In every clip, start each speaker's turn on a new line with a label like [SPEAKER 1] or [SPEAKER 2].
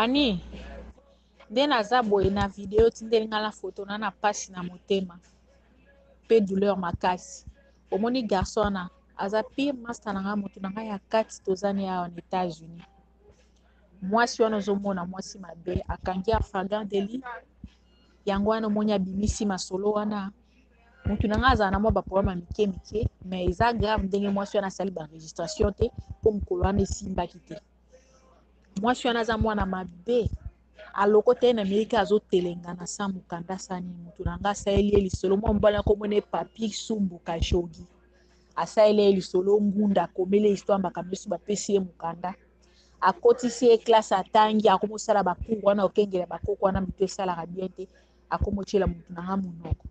[SPEAKER 1] Annie, nde naza boye na video otindeli nga na photo na na pasi na motema pe douleur makasi. Omoni garçon wana aza pire masta na nga mutu na nga ya kati toza ne awa na Etats-Unis. Mwasi wana ozomona mwasi mabe akangi ya flagrant délit yango wana omoni abimisi masolo wana mutu na nga azala na mwa ba problème ya mike mike mais eza grave ndenge mwasi wana asali ba enregistration te mpo mokolo wana esimbaki te. Mwasi wana aza mwana mabe alokota ye na Amerika azotelengana sa mokanda sani moto na nga asaleli ye lisolo mwa mobali akomona ye papi sumbu kashogi asaleli ye lisolo ngunda akomeli ye histoire makambo nyonso bapesi ye mokanda akotisi ye classe atangi akomosala bacour wana okengela bakoko wana moto esalaka bien te akomotyela moto na nga monoko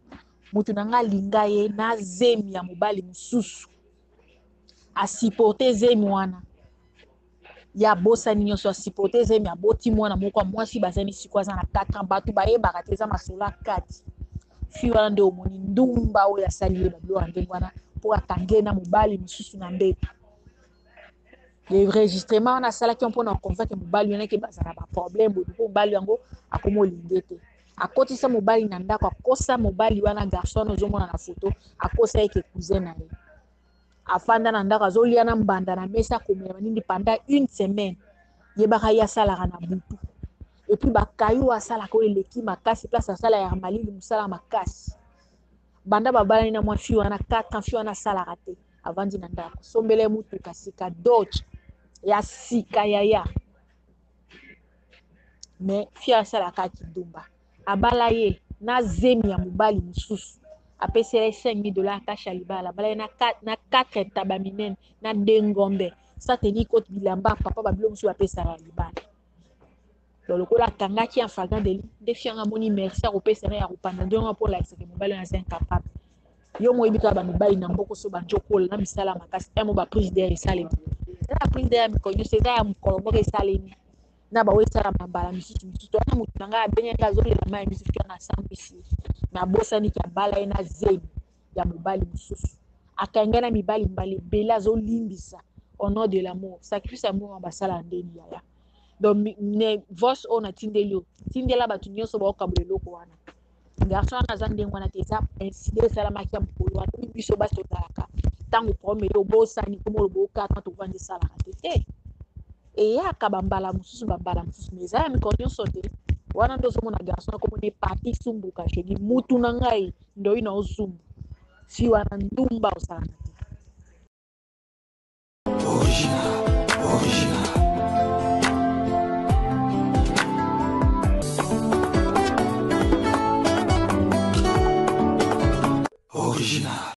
[SPEAKER 1] moto na nga alinga ye na zemi ya mobali mosusu asupporte zemi wana ye abosani nyonso asupporte zemi aboti mwana moko ya mwasi bazali sikoyo aza na 4 ans bato bayebaka te eza masolo ya kati fi wana nde omoni ndumba oyo asali ye babiloko ya ndenge wana mpo akange na mobali mosusu na mbeto enregistrement wana asalaki yango mpona convaincre mobali wana ke bazala baproblème boye mpo mobali yango akoma olinge te akotisa mobali na ndako akosa mobali wana garçon wana ozomona na foto akosa ye ke cousin na ye afanda na ndako azolia na mbanda na mesa akomela banini pendant une semaine yebaka ye asalaka na butu epuis bakayu asalaka oyo eleki makasi place asala ya malili mosala makasi banda babalani na mwa fi wana 4 ans fi wana asalaka te avandi na ndako sombela ye motuka sika dodge ya sika yaya mais fi asalaka kindumba abala ye na zemi ya mobali mosusu apesela ye 5000 dollars cash ya libala abala ye na 4 ntaba minene na 2 ngombe sa tenir compte bilamba papa babilo mosusu bapesaka ya libala donc lokola akangaki en flagrant délit nde fianga amoni merci akopesa ye ya kopanda ndenge wana mpo olakisaka mobali wana aza incapable yo moyebi kaka bamibali na mboko so banjokola na misala makasi emo baprise d'air esalemi eza na prise d'air ya mikolo nyonso eza ya mokolo moko esalemi na baoyo esalama mbala misusu misusu wana motu na ngai abengi ngai azolela mai misu fia na sambwisi me abosani ke abala ye na zemi ya mobali mosusu akangi na mibali mbala ebele azolimbisa au nom de l'amour sacrifice amour wana basala ndeni yaya donc ne voice oyo natindeli yo tindela bato nyonso baokabola eloko wana garçon wana aza ndenge wana te eza incident esalamaki ya mokolo wana oyo biso basi tozalaka ntango problème eye obosani komo oloba okata tovandi esalaka te te eyaka bambala mosusu bambala mosusu mais eza ya mikolo nyonso te wana nde ozomona garçon akomoni papi sumbuka jeudi mutu na ngai ndoi na ozumbu fi wana ndumba osalaka te.
[SPEAKER 2] Original, original. Original.